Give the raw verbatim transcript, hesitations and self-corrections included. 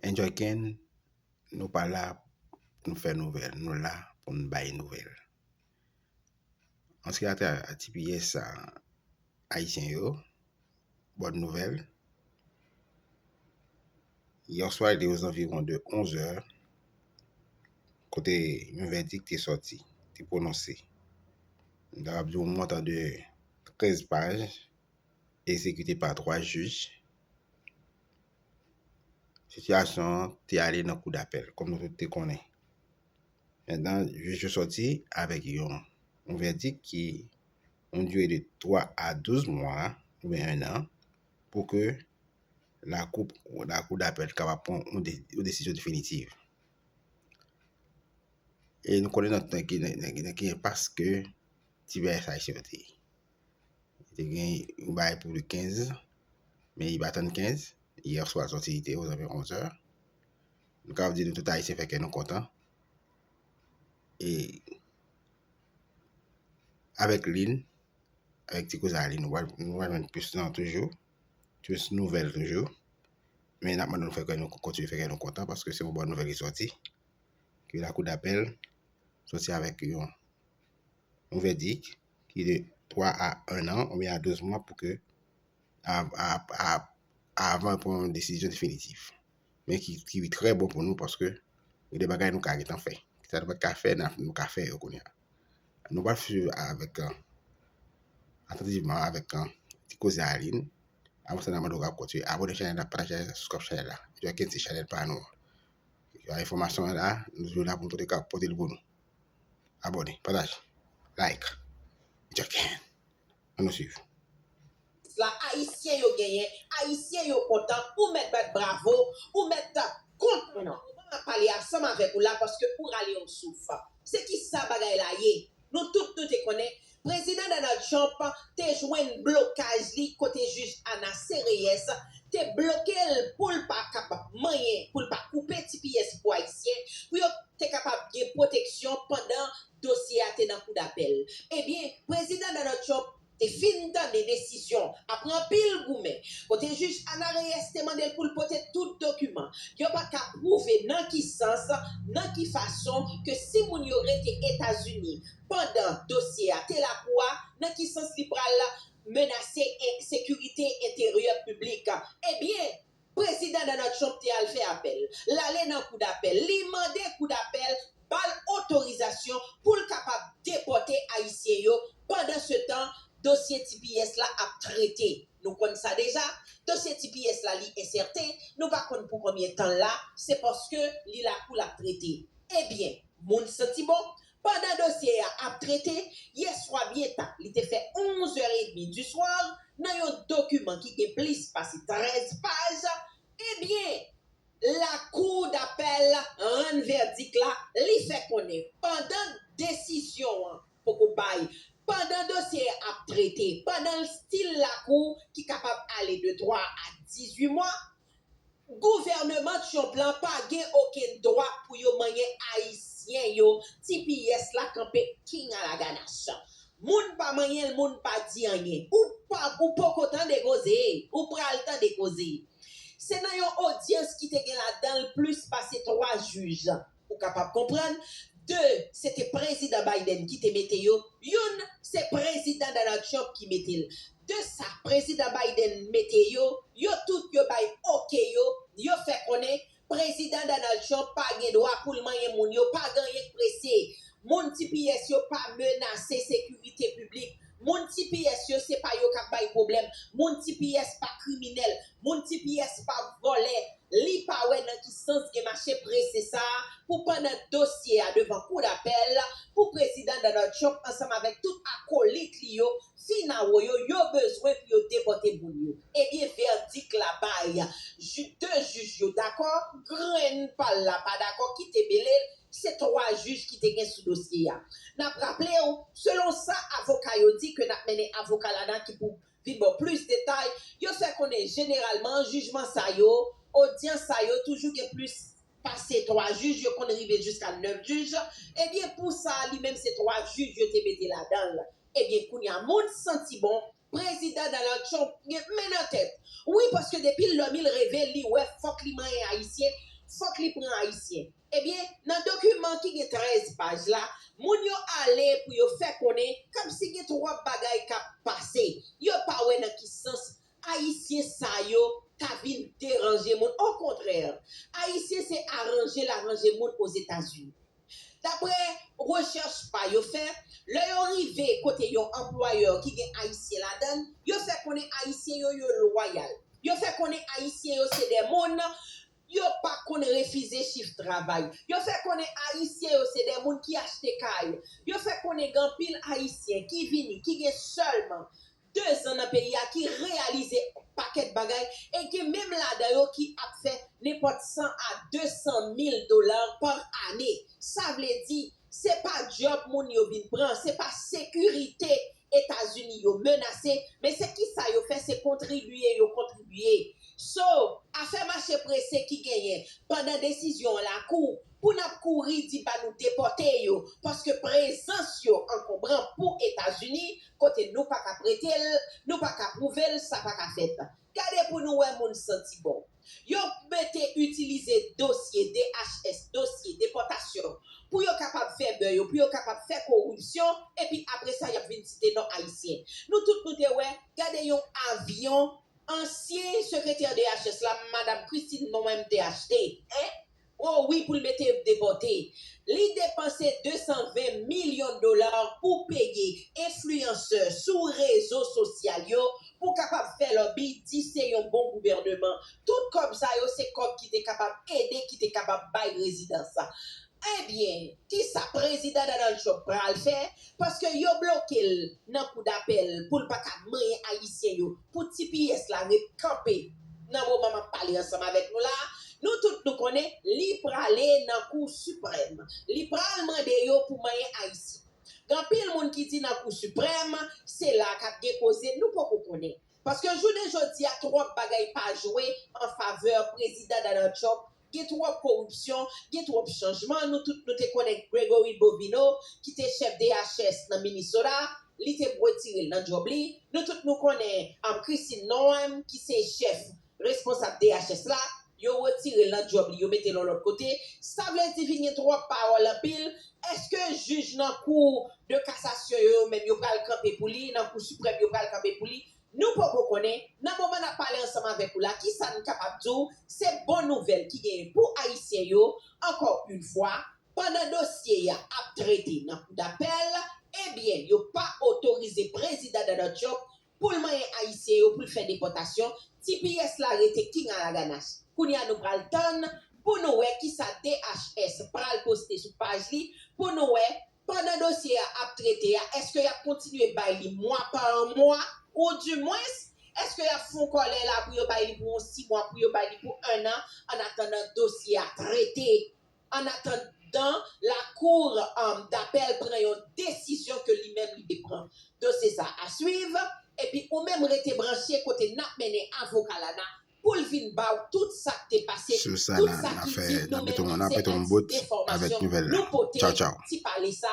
Enjoy Ken, nou pa la pou nou fè nouvèl, nou la pou nou bay nouvèl. An se ki atè a T P S a, Ayisyen yo, bòn nouvèl. Yè swa, li te ozanviwon de onz è, kote yon vèdik te sòti, te pwononse. M ta kapab di yon montan de trèz paj, egzekite pa twa jij. Sitiyasyon an te ale nan kou dapèl, kòm nou tout te konnen. Mentnan, jij yo sòti avèk yon, yon vèdik ki yon dire de twa a douz mwa oubyen en an pou ke lakou, lakou dapèl kapab pran yon de, yon desizyon definitiv. E nou konnen nan, nan ki, nan, nan ki enpas ke T P S Ayisyen yo te ye. Li te gen yon bagay pou le kenz, men li pa tann kenz. Yè swa l sòti, li te ozanviwon onz è. Nou kapab di nou tout Ayisyen fè kè nou kontan. E avèk Lin, avèk Ti Koze a Lin, nou pral, nou pral jwenn plis nan toujou, plis nouvèl toujou. Men n ap mande nou fè kè nou kontinye fè kè nou kontan paske se yon bòn nouvèl ki sòti. Ke lakou dapèl sòti avèk yon, yon vèdik ki de twa a en an oubyen a douz mwa pou ke a, a, a, avan pran yon desizyon definitif. Men ki, ki trè bon pou nou paske gen de bagay nou ka gentan fè. Sa nou pa t ka fè, n ap, nou ka fè yo kounye a. Nou pral swiv avèk, euh, atantivman avèk, euh, Ti Koze a Lin. Avan sa, n ap mande w kontinye abòne chanèl la, pataje chanèl la, subscribe chanèl la. Yo kenbe chanèl pa nou. Yo enfòmasyon la, nou toujou la pou nou pote, pote l pou nou. Abòne, pataje, like. Yo kenbe. Ann nou swiv. La, Ayisyen yo genyen, Ayisyen yo kontan, ou mèt bat bravo, ou mèt kontan. Moman m ap pale ansanm avèk ou la paske ou rale yon souf. Se kisa bagay la ye? Nou tout nou te konnen Prezidan Donald Trump te jwenn blokaj li kote jij Ana Sereyès te bloke l pou l pa kapab manyen, pou l pa koupe T P S pou Ayisyen, pou yo te kapab gen pwoteksyon pandan dosye a te nan kou dapèl. Ebyen, Prezidan Donald Trump te fin tande desizyon apre anpil goumen, kote jij Ana Reyes te mande l pou l pote tout dokiman. Yo pa ka pwouve nan ki sans, nan ki fason ke si moun yo rete Etazini pandan dosye a te lakou a, nan ki sans li pral menase sekirite enteryè piblik. Ebyen, Prezidan Donald Trump te al fè apèl. L ale nan kou dapèl. Li mande kou dapèl ba l otorizasyon pou l kapab depòte Ayisyen yo. Pandansetan, dosye T P S la ap trete. Nou konn sa deja. Dosye T P S la, li ensèten. Nou pa konn pou konbyen tan l la. Se paske li lakou l ap trete. Ebyen, moun santi bon, pandan dosye a ap trete, yè swa byen ta, li te fè onz è edmi di swa, nan yon dokiman ki gen plis pase trèz paj, ebyen, lakou dapèl rann vèdik la, li fè konnen pandan desizyon an poko bay, pandan dosye a ap trete, pandan l still lakou ki kapab ale de twa a dizuit mwa, gouvènman Trump lan pa gen okenn dwa pou yo manyen Ayisyen yo, T P S la kanpe king a la ganache. Moun pa manyen l, moun pa di anyen. Ou pa, ou poko tande koze, ou pral tande koze. Se nan yon odyans ki te gen ladan l plis pase twa jij. Ou kapab konprann, de, se te Prezidan Biden ki te mete yo, youn, se Prezidan Donald Trump ki mete l. De sa Prezidan Biden mete yo, yo tout yo bay oke yo, yo fè konnen Prezidan Donald Trump pa gen dwa pou l manyen moun yo, pa gen anyen k prese. Moun T P S yo pa menase sekirite piblik. Moun T P S yo se pa yo k ap bay pwoblèm. Moun T P S pa kriminèl. Moun T P S pa vòlè. Li pa wè nan ki sans gen mache prese sa a pou pandan dosye a devan kou dapèl pou Prezidan Donald Trump ansanm avèk tout akolit li yo, finawo yo, yo bezwen pou yo depòte moun yo. Ebyen, vèdik la bay. Ju-, de jij yo dakò, grenn pa l la pa dakò, kite mele l, se twa jij ki te gen sou dosye a. N ap raple w, selon sa avoka yo di ke n ap mennen avoka Lana ki pou vin ba w plis detay, yo fè konnen jeneralman jijman sa yo, odyans sa yo toujou gen plis pase twa jij, yo konn rive jiska nèf jij. Ebyen, pou sa a, li menm se twa jij yo te mete ladan l. Ebyen, kounye a, moun santi bon, Prezidan Donald Trump gen men nan tèt. Wi, paske depi lòm li reve, li wè fòk li manyen Ayisyen, fòk li pran Ayisyen. Ebyen, nan dokiman ki gen trèz paj la, moun yo ale pou yo fè konnen kòmsi gen twòp bagay k ap pase. Yo pa wè nan ki sans Ayisyen sa yo ta vin deranje moun. Okontrè, Ayisyen se aranje l aranje moun Ozetazini. Daprè rechèch pa yo fè, lè yo rive kote yon anplwayè ki gen Ayisyen ladan l, yo fè konnen Ayisyen yo, yo lwayal. Yo fè konnen Ayisyen yo se de moun, yo pa konn refize chif travay. Yo fè konnen Ayisyen yo se de moun ki achte kay. Yo fè konnen gen anpil Ayisyen ki vini, ki gen sèlman de zan nan peyi a, ki reyalize pakèt bagay, e gen menm ladan yo ki ap fè nenpòt san a de san mil dola pa ane. Sa vle di, se pa djòb moun yo vin pran, se pa sekirite Etazini yo menase, men se kisa yo fè, se kontribye yo kontribye. So, afè mache prese ki genyen pandan desizyon an lakou, pou n ap kouri di ba nou depòte yo, paske prezans yo ankonbran pou Etazini, kote nou pa ka prete l, nou pa ka pwouve l, sa pa ka fèt. Gade pou nou wè moun santi bon. Yo mete itilize dosye D H S, dosye depòtasyon, pou yo kapab fè bè yo, pou yo kapab fè koripsyon, epi apre sa, y ap vin site non Ayisyen. Nou tout nou te wè, gade yon avyon ansyen sekretè D H S la, madanm Christine Noem te achte, en? O wi, pou l mete depòte. Li depanse de san ven milyon dola pou peye enfliyansè sou rezo sosyal yo pou kapab fè lòbi, di se yon bon gouvènman. Tout kòb sa yo se kòb ki te kapab ede, ki te kapab bay rezidans. Ebyen, kisa prezidan Donald Trump pral fè? Paske yo bloke l nan kou dapèl pou l pa ka manyen Ayisyen yo, pou T P S la ret kanpe nan moman m ap pale ansanm avèk nou la. Nou tout nou konnen li prale nan kou siprèm. Li pral mande yo pou manyen Ayisyen. Gen anpil moun ki di nan kou siprèm, se la k ap gen koze, nou poko konnen. Paske jounen jodi a, twòp bagay pa jwe an favè prezidan Donald Trump. Gen twòp koripsyon, gen twòp chanjman. Nou tout nou te konnen Gregory Bovino, ki te chèf D H S nan Minnesota, li te retire l nan djòb li. Nou tout nou konnen, um, Christine Noem, ki se chèf responsab D H S la, yo retire l nan djòb li, yo mete l yon lòt kote. Sa vle di vin gen twòp pawòl anpil. Èske jij nan kou de kasasyon yo, yo menm yo pral kanpe pou li, nan kou siprèm yo pral kanpe pou li? Nou poko konnen, nan moman n ap pale ansanm avèk ou la, kisa n kapab di w, se bon nouvèl ki genyen pou Ayisyen yo, ankò yon fwa, pandan dosye a ap trete nan kou dapèl, ebyen, yo pa otorize prezidan Donald Trump pou l manyen Ayisyen yo, pou l fè depòtasyon. T P S la rete king a la ganache. Kounye a nou pral tann pou nou wè kisa D H S pral poste sou paj li, pou nou wè pandan dosye a ap trete a, èske y ap kontinye bay li mwa pa mwa, oudimwens, èske y ap fè yon kòlè la pou yo bay li pou yon sis mwa, pou yo bay li pou ennan, annatandan dosye a trete, annatandan lakou, um, dapèl pran yon desizyon ke li menm li te pran. Dosye sa a swiv, epi ou menm rete branche kote n ap mennen avoka Lana pou l vin ba w tout sa k te pase, tout sa ki di, nou menm se èks enfòmasyon, nou pote ti pale sa.